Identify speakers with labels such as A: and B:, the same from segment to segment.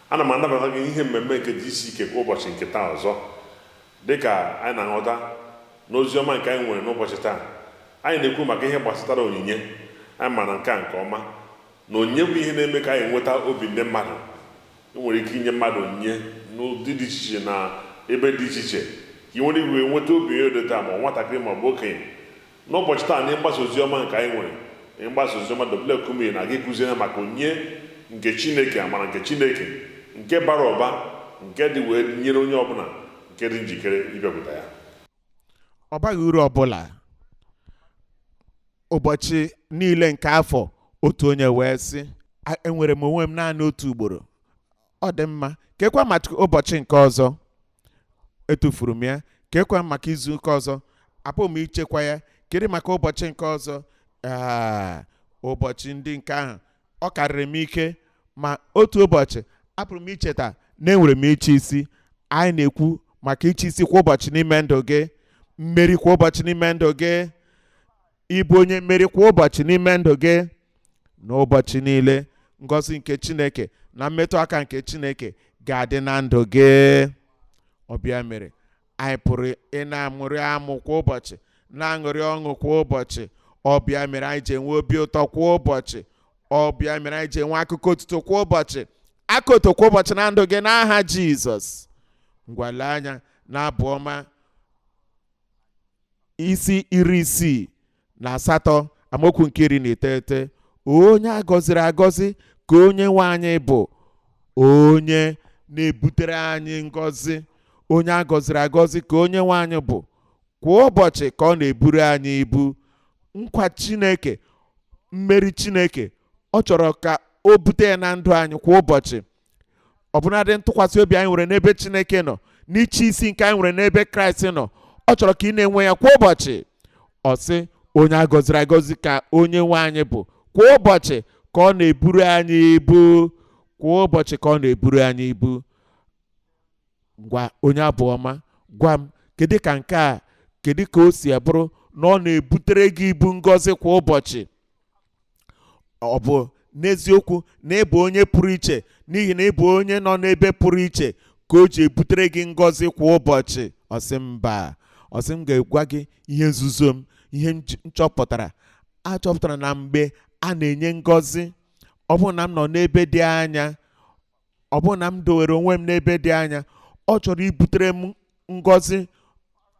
A: Ana m anabata gị ihe mmemme nke GCK kwa ụbọchị nke taa ọzọ. Dịka anyị na-aghọta n'ozi ọma nke anyị nwere n'ụbọchị taa, anyị na-ekwu maka ihe gbasatara onyinye. Anyị maara nke a nke ọma na onyinye bụ ihe na-eme ka anyị nweta obi ndị mmadụ. Ị nwere ike inye mmadụ onyinye n'ụdị dị iche iche na ebe dị iche iche ka ị nwere iwe nweta obi onye dị taa, ma ọ nwatakịrị ma ọ bụ okenye. N'ụbọchị taa, n'ihe mgbasa ozi ọma nke anyị nwere, ihe mgbasa ozi ọma W. Kumuyi na-aga ịkụziri ha maka onyinye nke Chineke, amara nke Chineke nke bara ụba, nke dị wee nyere onye ọbụla nke dị njikere ịbịakwute ya.
B: Ọ baghị uru ọbụla. Ụbọchị niile nke afọ, otu onye wee sị, "Enwere m onwe m naanị otu ugboro. Ọ dị mma, kekwa maka ụbọchị nke ọzọ etufuru m ya, kekwa maka izu ụka ọzọ apụghị m ichekwa ya, kedu maka ụbọchị nke ọzọ? Aa, ụbọchị ndị nke ahụ ọ karịrị m ike, ma otu ụbọchị apụrụ m icheta na enwere m ịchị isi." Anyị na-ekwu maka ịchị isi kwa ụbọchị n'ime ndụ gị, mmeri kwa ụbọchị n'ime ndụ gị, ịbụ onye mmeri kwa ụbọchị n'ime ndụ gị. N'ụbọchị niile, ngọzi nke Chineke na mmetụ aka nke Chineke ga-adị na ndụ gị. Ọbịa mere anyị pụrụ ị na-amụrị amụ kwa ụbọchị, na-aṅụrị ọṅụ kwa ụbọchị. Ọbịa mere anyị ji enwe obi ụtọ kwa ụbọchị. Ọbịa mere anyị ji enwe akụkọ otuto kwa ụbọchị, akụkọ kwa ụbọchị na ndụ gị n'aha Jizọs. Ngwa, lee anya na Abụ Ọma isi 68, amaokwu nke 19. Onye a gọziri agọzi ka onye nwe anyị bụ, onye na-ebutere anyị ngọzi. Onye a gọziri agọzi ka onye nwe anyị bụ, kwa ụbọchị ka ọ na-eburu anyị ibu. Nkwa Chineke, mmeri Chineke, ọ chọrọ ka o bute ya na ndụ anyị kwa ụbọchị. Ọbụnadị ntụkwasị obi anyị nwere n'ebe Chineke nọ, n'ịchị isi nke anyị nwere n'ebe Kraịst nọ, ọ chọrọ ka ị na-enwe ya kwa ụbọchị. Ọ sị, onye a gọziri agọzi ka onye nwe anyị bụ, kwa ụbọchị ka ọ na-eburu anyị ibu, kwa ụbọchị ka ọ na-eburu anyị ibu. Ngwa, onye Abụ Ọma, gwa m, kedu ka nke a, kedu ka o si abụrụ na ọ na-ebutere gị ibu ngọzi kwa ụbọchị? Ọ bụ n'eziokwu na ịbụ onye pụrụ iche, n'ihi na ịbụ onye nọ n'ebe pụrụ iche, ka o ji ebutere gị ngọzi kwa ụbọchị? Ọ sị mba. Ọ sị m ga-agwa gị ihe nzuzo m, ihe m chọpụtara. Achọpụtara na mgbe a na-enye ngọzi, ọ bụrụ na m nọ n'ebe dị anya, ọ bụrụ na m dowere onwe m n'ebe dị anya, ọ chọrọ ibutere m ngọzi,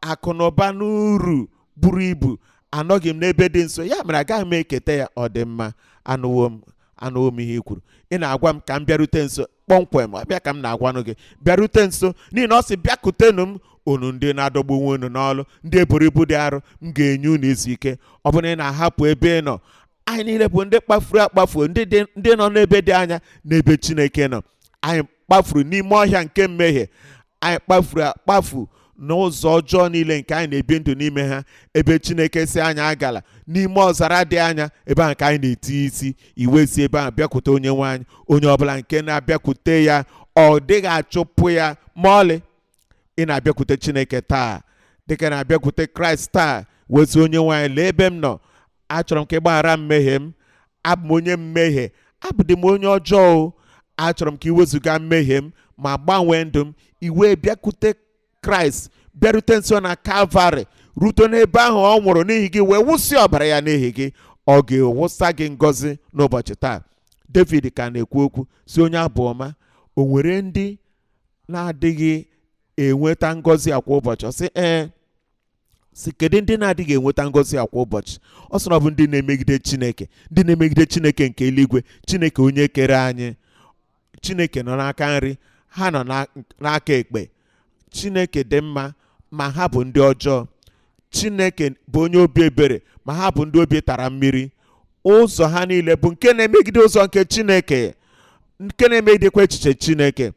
B: akụ na ụba n'uru buru ibu, anọghị m n'ebe dị nso, ya mere agaghị m eketa ya. Ọ dị mma, anụwo m, anụwo m ihe i kwuru. Ị na-agwa m ka m bịarute nso kpọmkwem. Ọbịa ka m na-agwanụ gị, bịarute nso, n'ihi na ọ sị, "Bịakutenụ m, unu ndị na-adọgbu onwe unu n'ọlụ, ndị eburu ibu dị arụ, m ga-enye unu izu ike." Ọ bụrụ na ị na-ahapụ ebe ị nọ, anyị niile bụ ndị kpafuru akpafu, ndị nọ n'ebe dị anya n'ebe Chineke nọ. Anyị kpafuru n'ime ọhịa nke mmehie. Anyị kpafuru akpafu n'ụzọ ọjọọ niile nke anyị na-ebi ndụ n'ime ha, ebe Chineke si anyị agala, n'ime ọzara dị anya, ebe ahụ ka anyị na-eti isi iwe. Si ebe ahụ bịakwute onye nwe anyị. Onye ọbụla nke na-abịakwute ya, ọ dịghị achụpụ ya ma ọlị. Ị na-abịakwute Chineke taa, dịka na-abịakwute Kraịst taa, wezi onye nwe anyị, lee ebe m nọ, achọrọ m ka ị gbaghara mmehie m. Abụ m onye mmehie, abụdị m onye ọjọọ o. Achọrọ m ka ị wezụga mmehie m ma gbanwee ndụ m. Iwe bịakwute Kraịst, bịarute nso na Kalvarị, rute n'ebe ahụ ọ nwụrụ n'ihi gị, wee wụsị ọbara ya n'ihi gị. Ọ ga-ewụsa gị ngọzi n'ụbọchị taa. David ka na-ekwu okwu, si onye Abụ Ọma, o nwere ndị na-adịghị enweta ngọzi a kwa ụbọchị? Ọ sị ee. Si kedu ndị na-adịghị enweta ngọzi a kwa ụbọchị? Ọ sị na ọ bụ ndị na-emegide Chineke, ndị na-emegide Chineke nke eluigwe, Chineke onye kere anyị. Chineke nọ n'aka nri, ha nọ n'aka ekpe. Chineke dị mma, ma ha bụ ndị ọjọọ. Chineke bụ onye obi ebere, ma ha bụ ndị obi tara mmiri. Ụzọ ha niile bụ nke na-emegide ụzọ nke Chineke, nke na-emegidekwa echiche Chineke.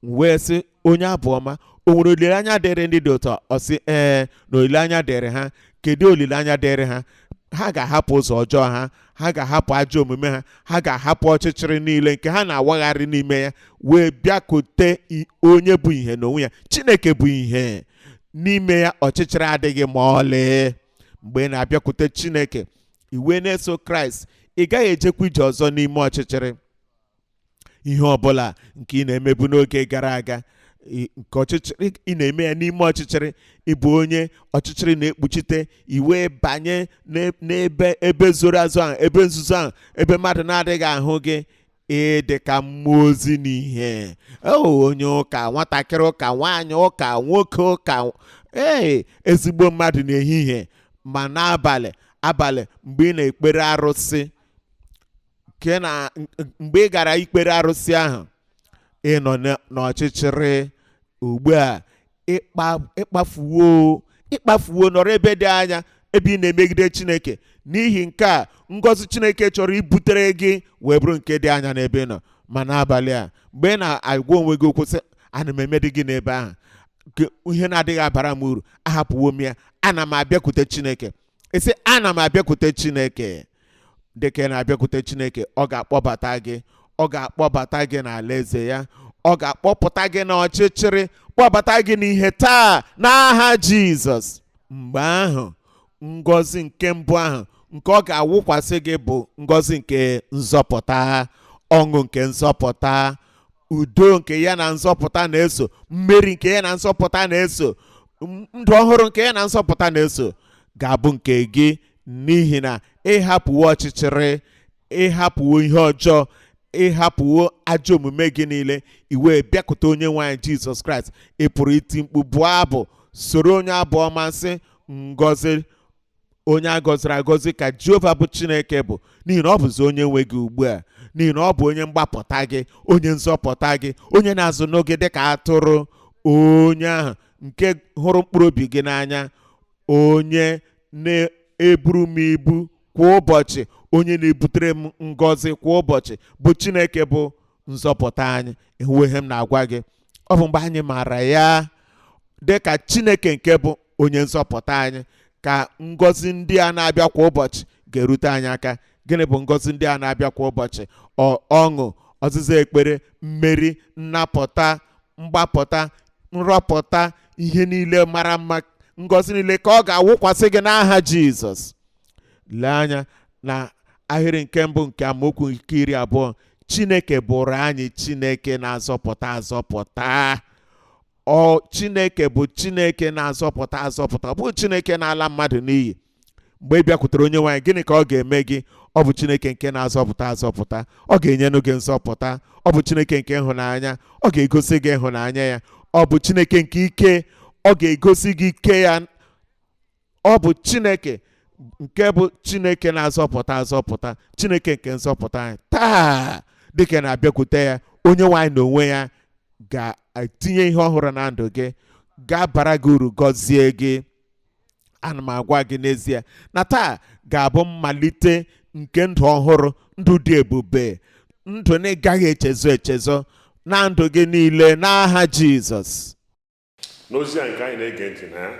B: Wee sị onye Abụ Ọma, o nwere olileanya dịrị ndị dị ụtọ? Ọ sị ee, na olileanya dịrị ha. Kedu olileanya dịrị ha? Ha ga-ahapụ ụzọ ọjọọ ha, ha ga-ahapụ ajọ omume ha, ha ga-ahapụ ọchịchịrị niile nke ha na-awagharị n'ime ya, wee bịakute onye bụ ihe n'onwe ya. Chineke bụ ihe, n'ime ya ọchịchịrị adịghị ma ọlị. Mgbe ị na-abịakwute Chineke, iwe na-eso Kraịst, ị gaghị ejekwa ije ọzọ n'ime ọchịchịrị. Ihe ọbụla nke ị na-emebu n'oge gara aga, nke ọchịchịrị ị na-eme ya n'ime ọchịchịrị, ịbụ onye ọchịchịrị na-ekpuchite, iwe banye n'ebe ebe zoro azụ ahụ, ebe nzuzo ahụ, ebe mmadụ na-adịghị ahụ gị. Ịdị ka mmụọ ozi n'ihe. Onye ụka, nwatakịrị ụka, nwaanyị ụka, nwoke ụka, ee, ezigbo mmadụ n'ehihie, ma n'abalị abalị mgbe ị na-ekpere arụsị, nke na mgbe ị gara ikpere arụsị ahụ, ị nọ n'ọchịchịrị. Ugbu a ịkpafuwo nọrọ ebe dị anya, ebe ị na-emegide Chineke. N'ihi nke a, ngọzi Chineke chọrọ ibutere gị wee bụrụ nke dị anya n'ebe ị nọ. Ma n'abalị a, mgbe ị na-agwa onwe gị okwu sị, ana m emedi gị n'ebe ahụ, ihe na-adịghị abara m uru, ahapụwo m ya, ana m abịakwute Chineke. Ị sị, ana m abịakwute Chineke. Dịka ị na-abịakwute Chineke, ọ ga-akpọbata gị, ọ ga-akpọbata gị n'alaeze ya, ọ ga-akpọpụta gị n'ọchịchịrị, kpọbata gị n'ihe taa n'aha Jizọs. Mgbe ahụ, ngọzi nke mbụ ahụ nke ọ ga-awụkwasị gị bụ ngọzi nke nzọpụta, ọṅụ nke nzọpụta, udo nke ya na nzọpụta na-eso, mmeri nke ya na nzọpụta na-eso, ndụ ọhụrụ nke ya na nzọpụta na-eso ga-abụ nke gị, n'ihi na ịhapụwo ọchịchịrị, ịhapụwo ihe ọjọọ, ịhapụwo ajọ omume gị niile, iwe bịakwute onye nwe anyị Jizọs Kraịst. Ị pụrụ iti mkpu, bụọ abụ, soro onye abụ ọma sị, ngọzi onye a gọziri agọzi ka Jehova bụ Chineke bụ, n'ihi na ọ bụzi onye nwe gị ugbu a, n'ihi na ọ bụ onye mgbapụta gị, onye nzọpụta gị, onye na-azụ n'oge dịka atụrụ, onye ahụ nke hụrụ mkpụrụ obi gị n'anya, onye na-eburu m ibu kwa ụbọchị, onye na-ebutere m ngọzi kwa ụbọchị, bụ Chineke bụ nzọpụta anyị. Ịhụwo ihe m na-agwa gị? Ọ bụ mgbe anyị maara ya dịka Chineke nke bụ onye nzọpụta anyị ka ngọzi ndị a na-abịa kwa ụbọchị ga-erute anyị aka. Gịnị bụ ngọzi ndị a na-abịa kwa ụbọchị? Ọṅụ, ọzịza ekpere, mmeri, nnapụta, mgbapụta, nrọpụta, ihe niile mara mma, ngọzi niile ka ọ ga-awụkwasị gị n'aha Jizọs. Lee anya na ahịrị nke mbụ nke amaokwu nke 20. Chineke bụrụ anyị Chineke na-azọpụta azọpụta. Ọ Chineke bụ Chineke na-azọpụta azọpụta, ọ bụghị Chineke na-ala mmadụ n'iyi. Mgbe ị bịakwutere onye nwaanyị, gịnị ka ọ ga-eme gị? Ọ bụ Chineke nke na-azọpụta azọpụta, ọ ga-enyenụ gị nzọpụta. Ọ bụ Chineke nke ịhụnanya, ọ ga-egosi gị ịhụnanya ya. Ọ bụ Chineke nke ike, ọ ga-egosi gị ike ya. Ọ bụ Chineke nke bụ Chineke na-azọpụta azọpụta, Chineke nke nzọpụta anyị. Taa, dịka na-abịakwute ya, onye nwaanyị na onwe ya ga-etinye ihe ọhụrụ na ndụ gị, ga-abara gị uru, gọzie gị. Ana m agwa gị n'ezie na taa ga-abụ mmalite nke ndụ ọhụrụ, ndụ dị ebube, ndụ na ị gaghị echezo echezo na ndụ gị niile n'aha Jizọs.
A: N'ozi a nke anyị na-ege ntị na ya,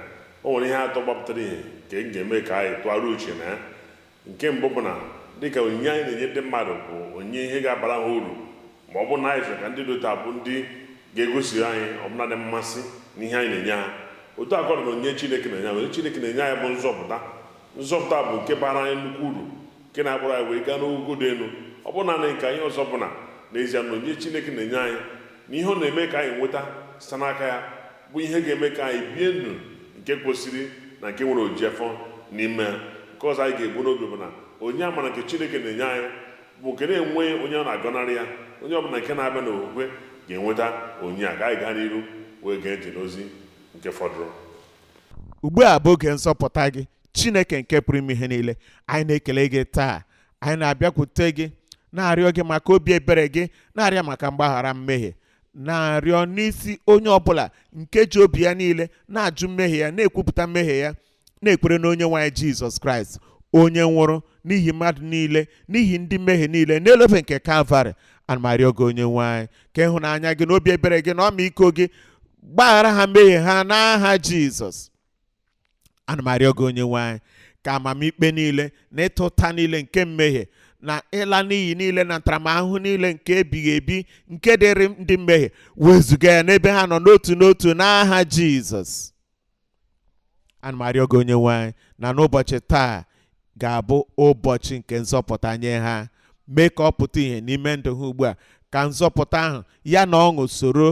A: o nwere ihe atọ gbapụtara ihe nke m ga-eme ka anyị tụgharịa uche na ya. Nke mbụ bụ na dịka onyinye anyị na-enye ndị mmadụ bụ onyinye ihe ga-abara ha uru, ma ọ bụ na anyị chọrọ ka ndị dị otu a bụ ndị ga-egosiri anyị ọbụladị mmasị n'ihe anyị na-enye ha, otu a ka ọ dị na onyinye Chineke na-enye anyị. Onyinye Chineke na-enye anyị bụ nzọpụta. Nzọpụta bụ nke bara anyị nnukwu uru, nke na-akpọrọ anyị wee gaa n'ogogo dị elu. Ọ bụ naanị nke anyị ọzọ bụ na n'ezie na onyinye Chineke na-enye anyị na ihe ọ na-eme ka anyị nweta site n'aka ya bụ ihe ga-eme ka anyị bie ndụ nke kwesịrị na nke nwere ojiafọ n'ime ya. Nke ọzọ anyị ga-ebu n'obi bụ na onyinye amara nke Chineke na-enye anyị bụ nke na-enweghị onye ọ na-agọnarị ya. Onye ọbụla nke na-abịa n'okwukwe ga-enweta onyinye a. Ka anyị gaa n'iru wee gee ntị n'ozi nke fọdụrụ.
B: Ugbu a bụ oge nzọpụta gị. Chineke nke pụrụ ime ihe niile, anyị na-ekele gị taa. Anyị na-abịakwute gị, na-arịọ gị maka obi ebere gị, na-arịọ maka mgbaghara mmehie, na-arịọ n'isi onye ọbụla nke ji obi ya niile na-ajụ mmehie ya, na-ekwupụta mmehie ya, na-ekwere n'onye nwe anyị Jizọs Kraịst, onye nwụrụ n'ihi mmadụ niile, n'ihi ndị mmehie niile n'elu obe nke Kalvarị. Ana m arịọ gị onye nwe anyị ka ịhụnanya gị na obi ebere gị na ọmịiko gị gbaghara ha mmehie ha n'aha Jizọs. Ana m arịọ gị onye nwe anyị ka amamikpe niile na ịta ụta niile nke mmehie na ịla n'iyi niile na ntaramahụhụ niile nke ebighị ebi nke dịrị ndị mmehie wezuga ya n'ebe ha nọ n'otu n'otu n'aha Jizọs. Ana m arịọ gị onye nwe anyị na n'ụbọchị taa ga-abụ ụbọchị nke nzọpụta nye ha. Mee ka ọ pụta ìhè n'ime ndụ ha ugbu a, Ka nzọpụta ahụ ya na ọṅụ soro,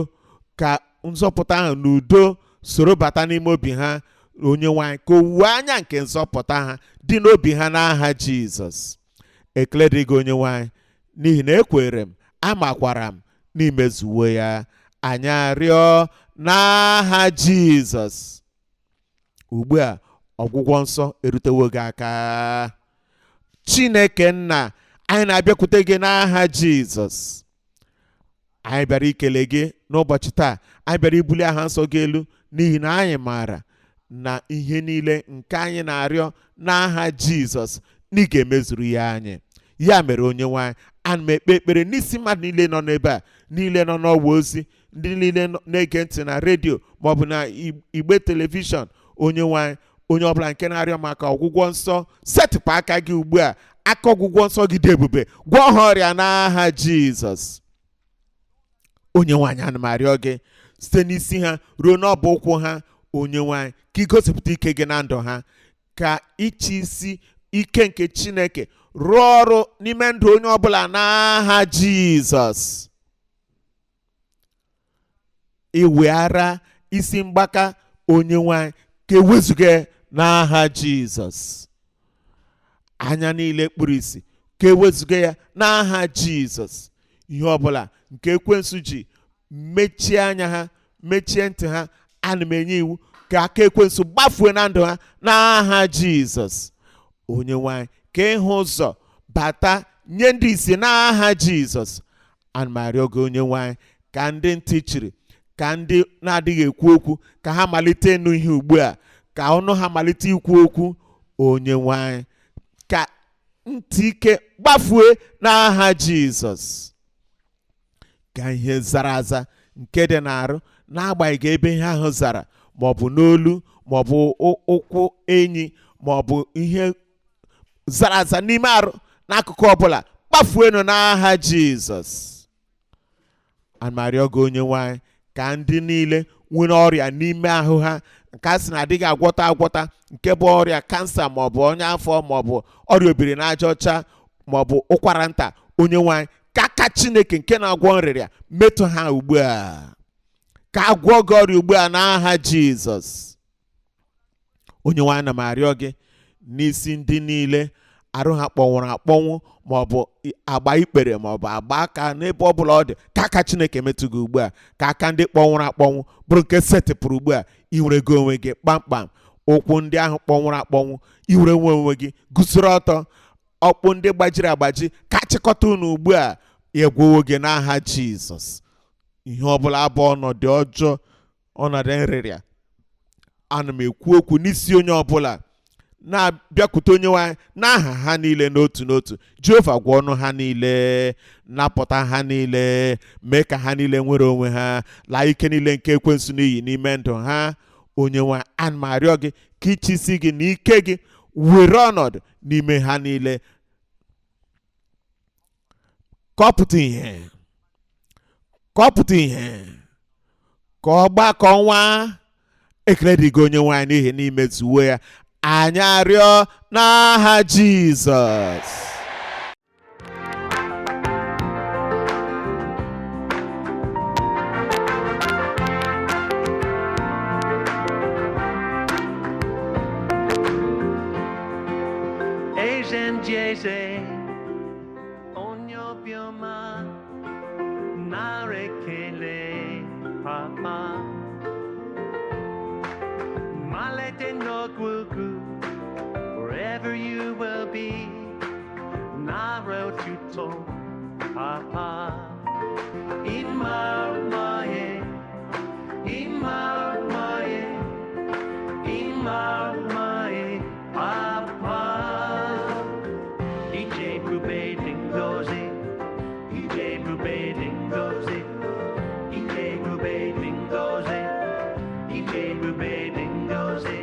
B: ka nzọpụta ahụ na udo soro bata n'ime obi ha. Onye nwe anyị, ka owuwe anya nke nzọpụta ha dị n'obi ha n'aha Jizọs. Ekele dị gị, onye nwe anyị, n'ihi na ekwere m, amakwara m n'imezuwo ya. Anyị arịọ n'aha Jizọs. Ugbu a ọgwụgwọ nsọ erutewo gị aka. Chineke nna, anyị na-abịakwute gị n'aha Jizọs. Anyị bịara ikele gị n'ụbọchị taa. Anyị bịara ibuli aha nsọ gị elu, n'ihi na anyị maara na ihe niile nke anyị na-arịọ n'aha Jizọs na ị ga-emezuru ya anyị. Ya mere, onye nwe anyị, ana m ekpe ekpere n'isi mmadụ niile nọ n'ebe a, niile nọ n'ọwa ozi, ndị niile na-ege ntị na redio maọbụ na igbe telivishọn. Onye nwe anyị, onye ọbụla nke na-arịọ maka ọgwụgwọ nsọ, setịpụ aka gị ugbu a, aka ọgwụgwọ nsọ gị dị ebube, gwọọ ha ọrịa n'aha Jizọs. Onye nwe anyị, ana m arịọ gị site n'isi ha ruo n'ọbụ ụkwụ ha, onye nwe anyị, ka ị gosipụta ike gị na ndụ ha, ka ịchị isi ike nke Chineke rụọ ọrụ n'ime ndụ onye ọbụla n'aha Jizọs. Iweghara isi mgbaka, onye nwe anyị, ka ewezuga n'aha Jizọs. Anya niile kpuru isi, ka ewezuga ya n'aha Jizọs. Ihe ọbụla nke ekwensu ji mechie anya ha, mechie ntị ha, ana m enye iwu ka aka ekwensu gbafue na ndụ ha n'aha Jizọs. Onye nwe anyị, ka ịhụ ụzọ bata nye ndị isi n'aha Jizọs. Ana m arịọ gị, onye nwe anyị, ka ndị ntị chiri, ka ndị na-adịghị ekwu okwu, ka ha malite ịnụ ihe ugbu a, ka ọnụ ha malite ikwu okwu. Onye nwe anyị, ka ntị ike gbafue n'aha Jizọs. Ka ihe zara aza nke dị n'arụ, n'agbanyeghị ebe ihe ahụ zara, maọbụ n'olu, maọbụ ụkwụ enyi, maọbụ ihe zara aza n'ime arụ n'akụkụ ọbụla, kpafuenụ n'aha Jizọs. Ana m arịọ gị, onye nwe anyị, ka ndị niile nwere ọrịa n'ime ahụ ha nke a sị na adịghị agwọta agwọta, nke bụ ọrịa kansa, maọbụ ọnya afọ, maọbụ ọrịa obiri n'aja ọcha, maọbụ ụkwara nta, onye nwe anyị, ka aka Chineke nke na-agwọ nrịrịa metụ ha ugbu a, ka a gwọọ gị ọrịa ugbu a n'aha Jizọs. Onye nwe anyị, ana m arịọ gị n'isi ndị niile arụ ha kpọnwụrụ akpọnwụ, maọbụ agba ikpere, maọbụ agba aka, n'ebe ọbụla ọ dị, ka aka Chineke metụ gị ugbu a, ka aka ndị kpọnwụrụ akpọnwụ bụrụ nke setịpụrụ ugbu a, iwere gị onwe gị kpamkpam. Ụkwụ ndị ahụ kpọnwụrụ akpọnwụ, iwere nwe onwe gị guzoro ọtọ. Ọkpụ ndị gbajiri agbaji, ka chịkọta unu ugbu a, egwowo gị n'aha Jizọs. Ihe ọbụla bụ ọnọdụ ọjọọ, ọnọdụ nrịrịa, ana m ekwu okwu n'isi onye ọbụla na-abịakwute onye nwe anyị n'aha ha niile n'otu n'otu. Jehova, gwọọ ọnụ ha niile, napụta ha niile, mee ka ha niile nwere onwe ha, laa ike niile nke ekwensu n'iyi n'ime ndụ ha. Onye nwe, ana m arịọ gị ka ịchịisi gị na ike gị were ọnọdụ n'ime ha niile, ka ọ pụta ìhè, ka ọ pụta ìhè, ka ọ gbaa ka ọnwa. Ekele dị gị, onye nwe anyị, n'ihi na imezuwo ya. Anyị arịọ n'aha Jizọs.
C: Eze ndị eze, onye obiọma, nara ekele, papa. Malite n'ọgwụgwụ, wherever you will be, nara otuto, papa. Ịma mma, ịma mma, ịma mma, papa. Ije ebube dị ngọzi, ije ebube dị ngọzi, ije ebube dị ngọzi, ije ebube dị ngọzi.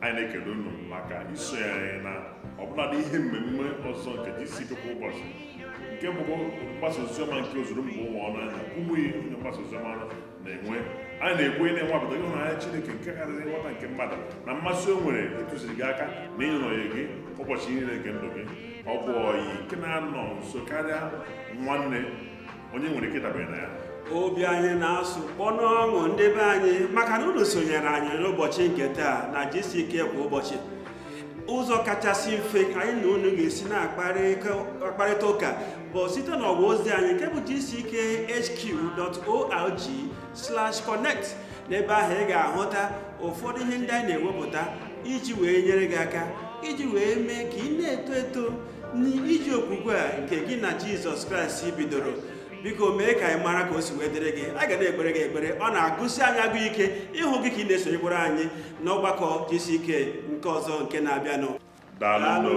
A: Anyị na-ekele unu maka isonye anyị na ọbụladị ihe mmemme ọzọ nke GCK kwa ụbọchị, nke bụ mgbasa oziọma nke ozuru mba ụwa ọnụ anya ụmụ ihe onye mgbasa oziọma na-enwe. A na-ekwu ị na-enwapụta ịhụnanya Chineke nke karịrị nghọta nke mmadụ na mmasị o nwere ịtụziri gị aka na ịnọnye gị ụbọchị niile nke ndụ gị. Ọ bụ ọyị nke na-anọ nso karịa nwanne onye nwere ike ịdabere na ya.
D: Obi anyị na-asụ kpọnụ ọṅụ, ndị be anyị, maka na unu sonyere anyị n'ụbọchị nke taa na GCK Kwa Ụbọchị. Ụzọ kachasị mfe anyị na unu ga-esi na-akparịta ụka bụ site n'ọwa ozi anyị nke bụ gckhq.org/connect. N'ebe ahụ ị ga-ahụta ụfọdụ ihe ndị anyị na-ewepụta iji wee nyere gị aka, iji wee mee ka ị na-eto eto n'iji okwukwe a nke gị na Jizọs Kraịst bidoro. Biko mee ka anyị mara ka o si wee dịrị gị. A ga na-ekpere gị ekpere. Ọ na-agụsi anyị agụ ike ịhụ gị ka ị na-esonyekwara anyị n'ọgbakọ GCK nke ọzọ nke na-abịanụ.
A: Daalụ.
D: Daalụ.